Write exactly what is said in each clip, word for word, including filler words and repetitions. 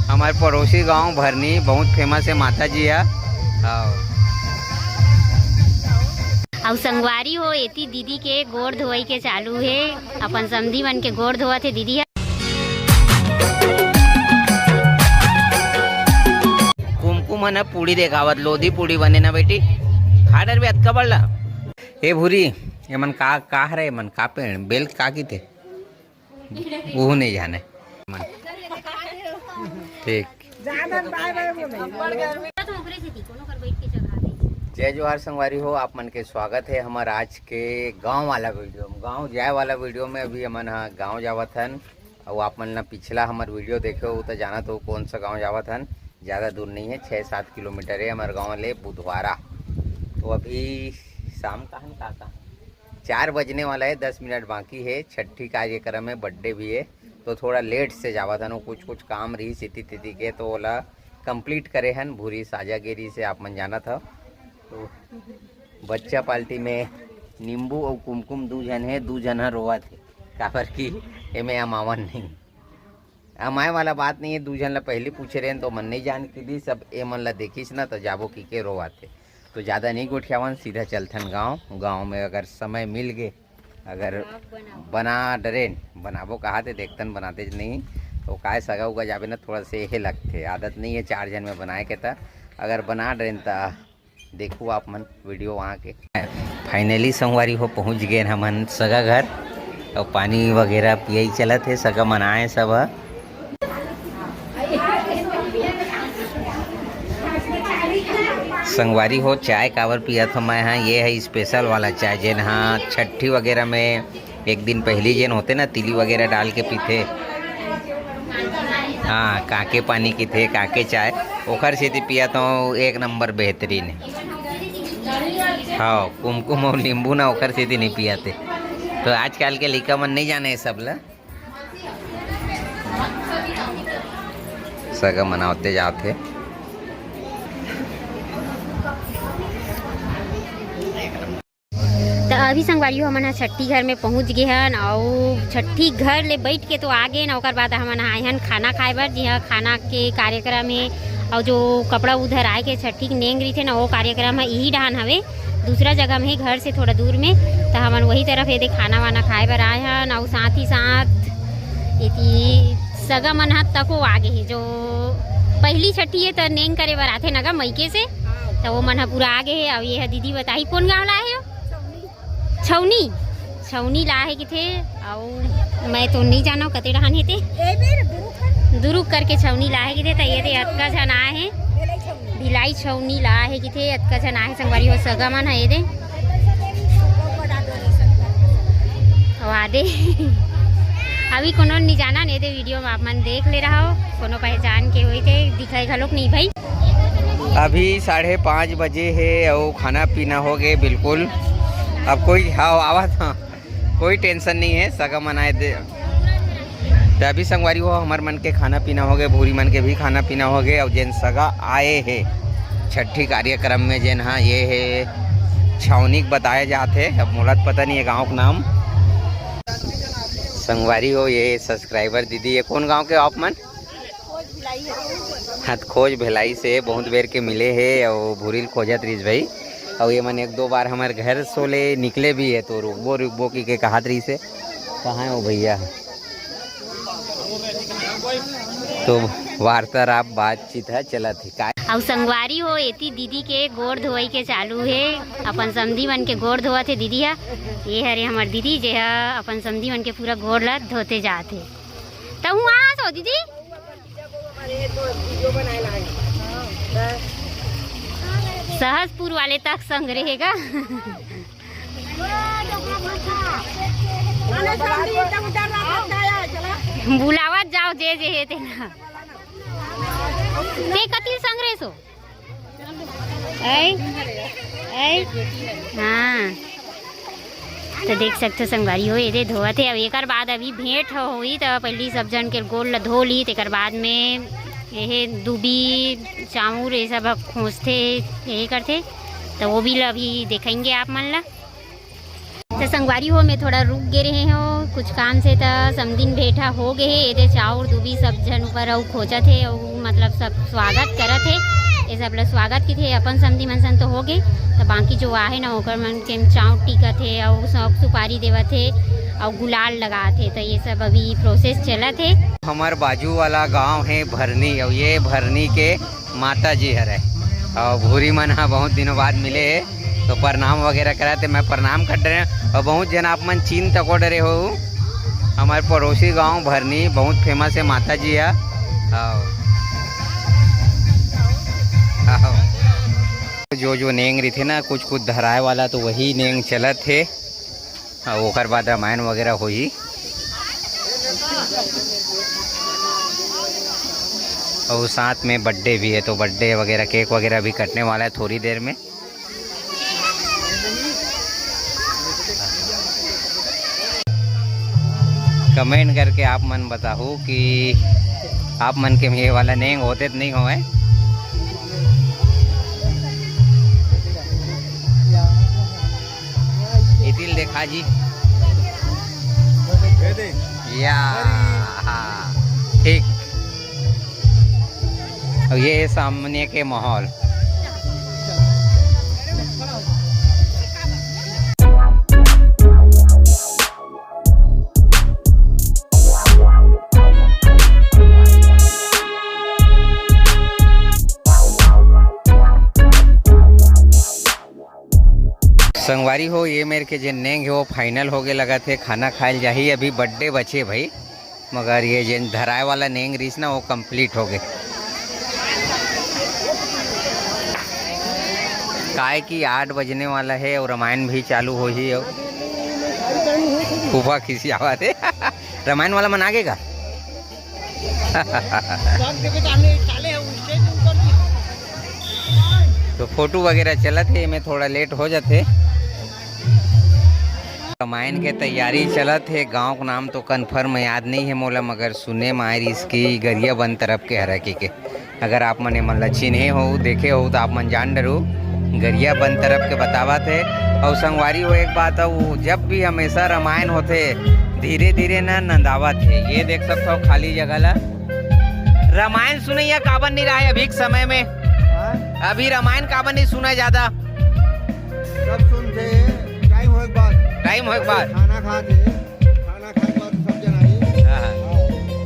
हमारे पड़ोसी गांव भरनी बहुत फेमस है माता जी है। हाँ। अउ संगवारी हो, एती दीदी के गोड़ धोवई के चालू हे, अपन समधी मन के गोड़ धोवत हे दीदी ह। कुमकुम ह ना पूड़ी देखावत, लोधी पूड़ी बने ना बेटी, खा डरबे अतका बड़ ला। ए भूरी, एमन का, का हरे, एमन का पेड़, बेल का किथे? वो नहीं जाने। ठीक। जय जोहार संगवारी हो, आप मन के स्वागत है हमार आज के गांव वाला वीडियो में। गांव जाए वाला वीडियो में अभी हमन ह गांव जावत हन। अउ आप मन ला पिछला हमर वीडियो देखे हो तो जानत हो कौन सा गांव जावत हन। ज़्यादा दूर नहीं है, छः सात किलोमीटर है हमार गांव ले बुधवारा। तो अभी शाम का हन काका, चार बजने वाला है, दस मिनट बाकी है। छठी कार्यक्रम है, बर्थडे भी है, तो थोड़ा लेट से जावत हन। वो कुछ कुछ काम रही सीधी तीधी के, तो ओला कंप्लीट करे हन। भूरी साजा गेरी से आप मन जानत हव। तो बच्चा पार्टी में नींबू अउ कुमकुम दू झन हे, दू झन ह रोवत हे, काबर कि एमे अमावन नहीं। अमाए वाला बात नहीं है, दू झन ला पहली पूछे रहेन तो मन नहीं जान के दी, सब ए मन ला देखिस ना तो जाबो की के रोवत हे। तो ज़्यादा नहीं गोठियावन, सीधा चलथन गांव। गांव में अगर समय मिल गे, अगर बना डरेन, बनाबो कहा थे, देखतन बनाते नहीं। तो काय सगा उगा जाबे ना, थोड़ा से हे लगथे, आदत नहीं है चार झन में बनाए के। त अगर बना डरेन त देखू आप मन वीडियो वहाँ के। फाइनली संगवारी हो पहुँच गए हमन सगा घर। अउ पानी वगैरह पियई चलत हे, सगा मन आए सब ह। संगवारी हो, चाय काबर पियत हो मैं ह, ये है स्पेशल वाला चाय, जेन ह छठी वगैरह में एक दिन पहली जेन होते ना, तिली वगैरह डाल के पीथे। हाँ, काके पानी किथे, काके चाय, ओखर सेती पियत हूँ, एक नंबर बेहतरीन है। हाँ, कुमकुम अउ नींबू ना ओखर सेती नहीं पियाते। तो आजकल के लइका मन नहीं जाने ये सब ला। सगा मनावते जात हे। त अभी संगवारी हो, हमन ह छट्ठी घर में पहुंच गे हन, अउ छट्ठी घर ले बैठ के तो आ गे न, ओकर बाद हमन ह आए हन खाना खाए बर, जिहां खाना के कार्यक्रम हे, अउ जो कपड़ा उधर आए के छट्ठी के नेंग रहिथे न, वो कार्यक्रम ह इही डहान हवे, दूसरा जगह में हे, घर से थोड़ा दूर में। त हमन वही तरफ एदे खाना वाना खाए बर आए हन, अउ साथ ही साथ एती सगा मन ह तको आ गे हे, जो पहली छट्ठी हे त नेंग करे बर आथे न गा मइके से, त वो मन ह पूरा आ गे हे। अउ ये ह दीदी बताही कोन गांव ला हे हो? छौनी, छौनी ला हे किथे, अउ मैं तो नहीं जानव कते डहान हे ते। ए बेर दुरुग कर। दुरुग करके छौनी ला हे किथे, त ये दे अतका झन आए हे। भिलाई छौनी। भिलाई छौनी ला हे किथे, अतका झन आए हे संगवारी हो, सगा मन ह ये दे। वा दे। अभी कोनो नहीं जाना, नहीं दे वीडियो में आप मन देख ले रहा हो, कोनो पहचान के होई ते दिखाई घलोक नहीं भाई। अभी साढ़े पाँच बजे हे अउ खाना पीना हो गे बिल्कुल। अब कोई, हाँ, आवत, हाँ, कोई टेंशन नहीं है, सगा मन आए दे। त अभी संगवारी हो, हमर मन के खाना पीना हो गे, भूरी मन के भी खाना पीना हो गे, अउ जेन सगा आए हे छट्ठी कार्यक्रम में, जेन, हाँ, ये हे छौनी के बताए जात हे, अब मोला त पता नहीं है गाँव के नाम। संगवारी हो, ये सब्सक्राइबर दीदी, ये कौन गांव के हो आप मन? हाँ, त खोज भिलाई से बहुत बेर के मिले हे अउ भूरी ल खोजत रहिस भाई। अउ ये मन एक दो बार हमर घर सोले निकले भी हे, तो रुकबो रुकबो की के कहत रहिस हे। कहाँ हे वो भैया? तो वार्तालाप बातचीत ह चलत हे। काय? अउ संगवारी हो, एती दीदी के गोड़ धोवई के चालू हे, अपन समधी मन के गोड़ धोवत हे दीदी ह। ये हरे हमर दीदी, जे ह अपन समधी मन के पूरा गोड़ ला धोते जात हे। त हुआ सो दीदी, सहजपुर वाले तक संग रहेगा। बुलावत जाओ जे जे हे तेला। ते कति संग रहे सो? ऐ, ऐ, हाँ। त देख सकथो संगवारी हो, एदे धोवत हे। अब एकर बाद अभी भेंट ह होई, त पहिली सब झन के गोड़ ल धो ली, तेकर बाद में एहे दूबी, चाउर, ये सब ह खोंचथे, ये करथे, त वो भी ल अभी देखेंगे आप मन ल। त संगवारी हो, मैं थोड़ा रुक गे रहे हो, कुछ काम से त समदिन भेंट ह हो गे हे, एदे चाउर दूबी सब झन ऊपर अउ खोजत हे, अउ मतलब सब स्वागत करत हे। ये सब ल स्वागत किथे अपन समधी मन सन तो हो गे, त बाकी जो आहे ना ओकर मन के चाउर टिकत हे, अउ सौंफ सुपारी देवत हे, अउ गुलाल लगात हे। त ये सब अभी प्रोसेस चलत हे। हमर बाजू वाला गांव हे भरनी, अउ ये भरनी के माता जी हरे, अउ भूरी मन ह बहुत दिनों बाद मिले हे, तो प्रणाम वगैरह करा थे। मैं प्रणाम कर रहे हैं, अउ बहुत जन आप मन चीन तको डरे हो। हमारे पड़ोसी गांव भरनी बहुत फेमस है माता जी है। आओ। आओ। जो जो नेंग रही थे ना, कुछ कुछ धराए वाला, तो वही नेंग चलत थे। हाँ, ओकर बाद रामायण वगैरह होही। और साथ में बर्थडे भी है, तो बर्थडे वगैरह, केक वगैरह भी कटने वाला है थोड़ी देर में। कमेंट करके आप मन बताहू कि आप मन के ये वाला नेंग होते तो नहीं होवे। इतिल देखा जी। या, हाँ, ठीक। अब ये है सामने के माहौल। संगवारी हो, ये मेर के जेन नेंग हे, वो फाइनल होगे लगत हे। खाना खायल जाही, अभी बर्थडे बचे भाई, मगर ये जेन धराए वाला नेंग रहीस ना, वो कंप्लीट होगे। काय कि आठ बजने वाला है और रामायण भी चालू होही। और फूफा खिसियावत हे। रामायण वाला मन आगे का? तो फोटो वगैरह चलत हे, एमे थोड़ा लेट हो जाथे। रामायण के तैयारी चलत हे। गांव के नाम तो कन्फर्म याद नहीं है मोला, मगर सुने म आय रिहिस कि गरियाबंद तरफ के हरे कहिके। अगर आप मन एमन ला चिन्हे हो, देखे हो, तो आप मन जान डरू, गरियाबंद तरफ के बतावत हे। अउ संगवारी हो, एक बात अउ, जब भी हमेशा रामायण होथे, धीरे धीरे ना नंदावत हे। ये देख सकत हो खाली जगह ला। रामायण सुनैया काबर नहीं रहा है अभी के समय में? हाँ? अभी रामायण काबर नहीं सुना ज्यादा? सब सुनथे, टाइम होए के बाद। टाइम होए के बाद। खाना खाथे, खाना खाए के बाद सब जन आही। हाँ। हाँ।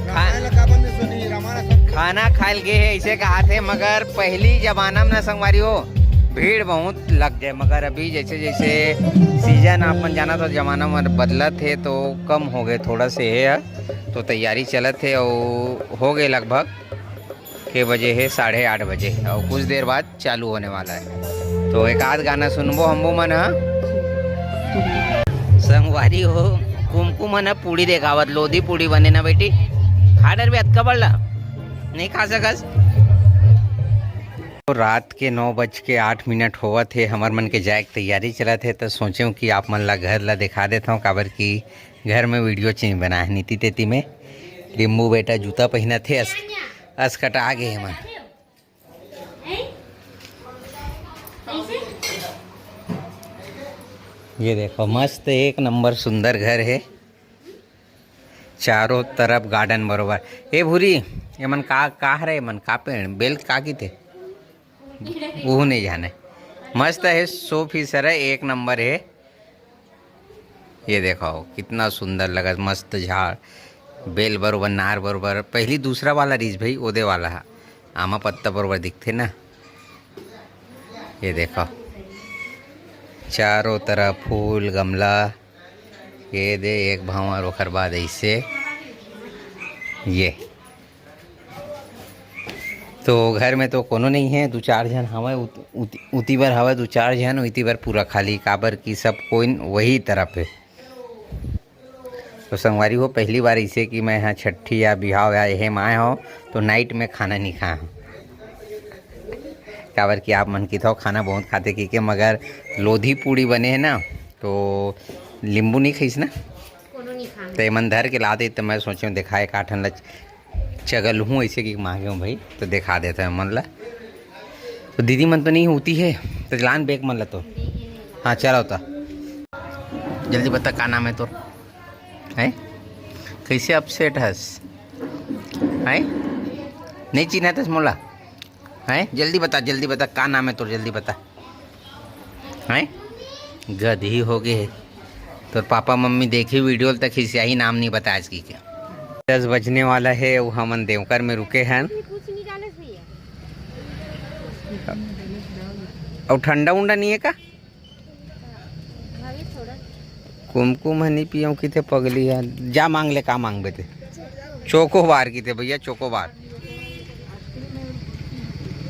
रामायण ला काबर नहीं सुनी, रामायण सब खाना खायल गे हे, ऐसे कहा थे, मगर पहली जमाना में ना संगवारी हो, भीड़ बहुत लग जाए, मगर अभी जैसे जैसे सीजन आप मन जाना तो जमाना में बदलत हे, तो कम हो गए थोड़ा से हे, तो तैयारी चलत हे और हो गए लगभग के बजे हे, साढ़े आठ बजे, और कुछ देर बाद चालू होने वाला है। तो एक आध गाना सुनबो हमबो मन ह। संगवारी हो, कुमकुम मन ह पूड़ी देखावत, लोधी पूड़ी बने ना बेटी, खा डरबे अतका बड़ ला, नहीं खा सकस। तो रात के नौ बज के आठ मिनट होवत हे, हमर मन के जाए के तैयारी चलत हे, तो सोचेंव कि आप मन ला घर ला दिखा देत हव, काबर कि घर में वीडियो च नहीं बना है। नीति तेती में रिम्बू बेटा जूता पहिनत हे, अस, अस कटा गे हे मन। ये देखो, मस्त एक नंबर सुंदर घर हे, चारों तरफ गार्डन बरोबर। ए भूरी, एमन का, का हरे, एमन का पेड़, बेल का किथे? वो नहीं जाने। मस्त है, शो पीस हरे, एक नंबर है। ये देखो कितना सुंदर लगत, मस्त झाड़, बेल बरोबर, नार बरोबर। पहली दूसरा वाला रिहिस भाई, ओदे वाला है, आमा पत्ता बरोबर दिखथे ना। ये देखो चारों तरफ फूल गमला, ये दे एक भंवर, ओकर बाद ऐसे ये तो घर में तो कोनो नहीं है, दू चार झन हवय, उत-, उत-, उती बर हवय दू चार झन, इती बर पूरा खाली, काबर कि सब कोई वही तरफ है। तो संगवारी हो, पहली बार इसे कि मैं यहाँ छट्ठी या बिहाव या एहे में आए हो, तो नाइट में खाना नहीं खाए हो, काबर कि आप मन किथो खाना बहुत खाते की के, मगर लोधी पूड़ी बने है ना, तो नींबू नहीं खाइस ना, कोनो नहीं खाए। तो एमन धर के ला दे, तो मैं सोचे दिखाए का ठन ला चगल हूँ ऐसे कि मांगे हूँ भाई, तो दिखा देता है मन ला। तो दीदी मन तो नहीं होती है, तो लान बैग मन ला तो। हाँ, चला होता। जल्दी बता, का नाम है तोर? हैं? कइसे अपसेट हस? हैं? नहीं चिन्हत हस मोला? हैं? जल्दी बता, जल्दी बता, का नाम हे तोर? जल्दी बता। हैं? गधी हो गे हे। तोर पापा मम्मी देखही वीडियो ल त खिसियाही, नाम नहीं बताएस कहिके। दस बजने वाला हे, अउ हमन देवकर में रुके हन। अउ ठंडा उंडा नहीं हे का? कुमकुम ह नहीं पियंव किथे पगली ह। जा मांग ले, का मांगबे ते? चोकोबार किथे भैया, चोकोबार।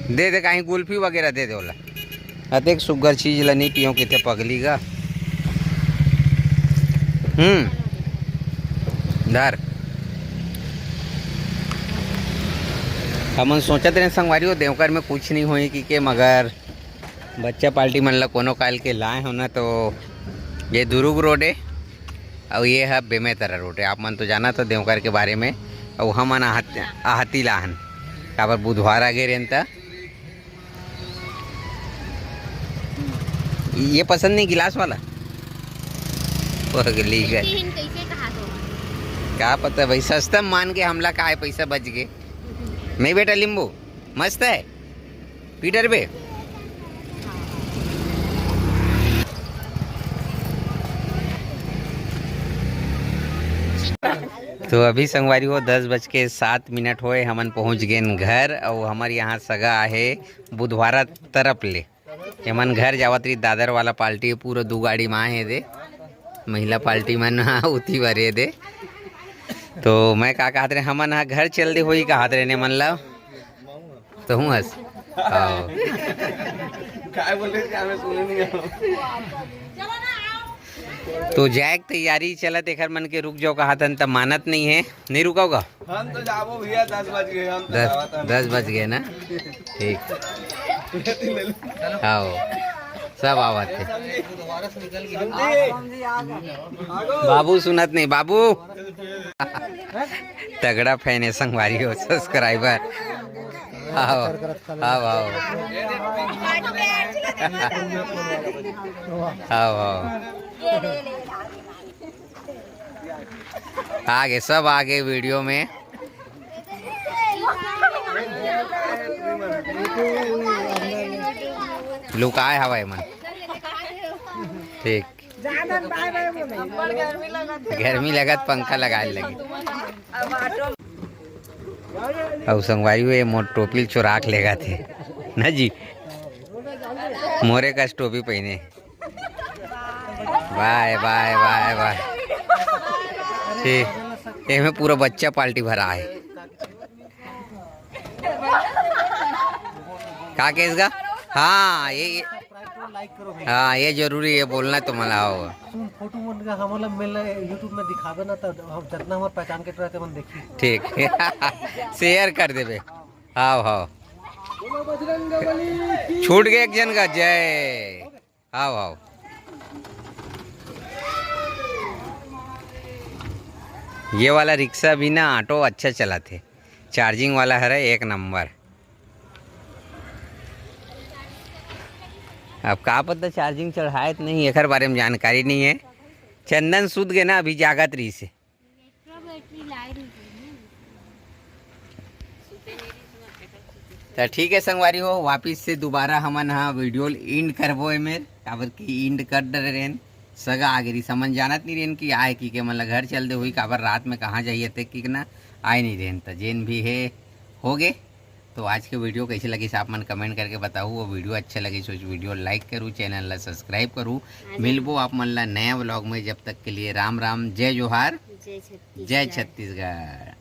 दे दे, कहीं गुल्फी वगैरह दे दे ओला। अतेक सुग्घर चीज ला नहीं पियंव किथे पगली का। हम्म, धर। हमन सोचत रहे संगवारी हो, देवकर में कुछ नहीं होही कहिके, मगर बच्चा पार्टी मन ला कोनो काल के लाए हो ना, तो ये दुरुग रोड हे, अउ ये ह बेमेतरा रोड हे। आप मन तो जानत हो देवकर के बारे में। अउ हमन आहत-, आहती लाहन, काबर बुधवार आ गे रेन त। ये पसंद नहीं गिलास वाला? पगली गए। कइसे कहा तो? का पता भाई, सस्ता मान के हमला का हे, पैसा बच गे। नहीं बेटा, नींबू मस्त हे। पीटर बे। तो अभी संगवारी हो, दस बज के सात मिनट होए, हमन पहुंच गेन घर। अउ हमर यहाँ सगा आहे बुधवारा तरफ ले। एमन घर जावत रही, दादर वाला पार्टी पूरा दू गाड़ी में आए हे दे, महिला पार्टी मन उती भरे दे। तो मैं का कहत रहे, हमन हा घर चल दे होई कहत रहे ने मन ला। तो हूँ हस। हाँ। काय बोले, क्या मैं सुने नहीं हूँ। तो जाए के तैयारी चलत, एकर मन के रुक जाओ कहत हन, त मानत नहीं है, नहीं रुकाओगा? हम तो जाबो भैया, दस बज गए, हम तो दस, जावत हन। दस बज गए ना? ठीक। हाँ, सब आवत है। बाबू सुनत नहीं, बाबू। तगड़ा फैन है संगवारी हो, सब्सक्राइबर। आओ, आओ, आओ। आओ, आओ। आगे, सब आगे वीडियो में। लुकाए हवा एमन। ठीक। गर्मी लगत पंखा लगाए लगे। अउ संगवारी हो, ये मोर टोपी ल चोरा के लेगथे ना जी, मोरे कस टोपी पहिने। बाय, बाय, बाय, बाय। ठीक, एमे पूरा बच्चा पार्टी भरा है। का केस गा? हाँ, ये, ये, हाँ, ये जरूरी है बोलना तो मला हो। सुन, फोटो मन का हमला मिल YouTube में दिखाबे ना, तो हम जितना हमार पहचान के रहते मन देखी। ठीक। शेयर कर देबे। हाव, हाव। छूट गए एक जन का, जय। हाव, हाव। ये वाला रिक्शा भी ना, ऑटो अच्छा चलाथे, चार्जिंग वाला हरे एक नंबर। अब का पता चार्जिंग चढ़ाए त नहीं, एकर बारे में जानकारी नहीं है। चंदन सुत गए ना, अभी जागत रही से। त ठीक है संगवारी हो, वापिस से दोबारा हमन हा वीडियो ल एंड करबो एमेर, काबर कि एंड कर डरे रहेन, सगा आगे रही, समझ जानत नहीं रहेन कि आए कि के मन ला घर चल दे हुई, काबर रात में कहाँ जाइए ते कि ना आए नहीं रहेन। त जेन भी है हो गे। तो आज के वीडियो कैसे लगिस आप मन कमेंट करके बताओ। वो वीडियो अच्छा लगिस तो वीडियो लाइक करू, चैनल ला सब्सक्राइब करू। हाँ जी। मिलबो आप मन ला नया व्लॉग में, जब तक के लिए राम राम, जय जोहार, जय छत्तीसगढ़। जय छत्तीसगढ़।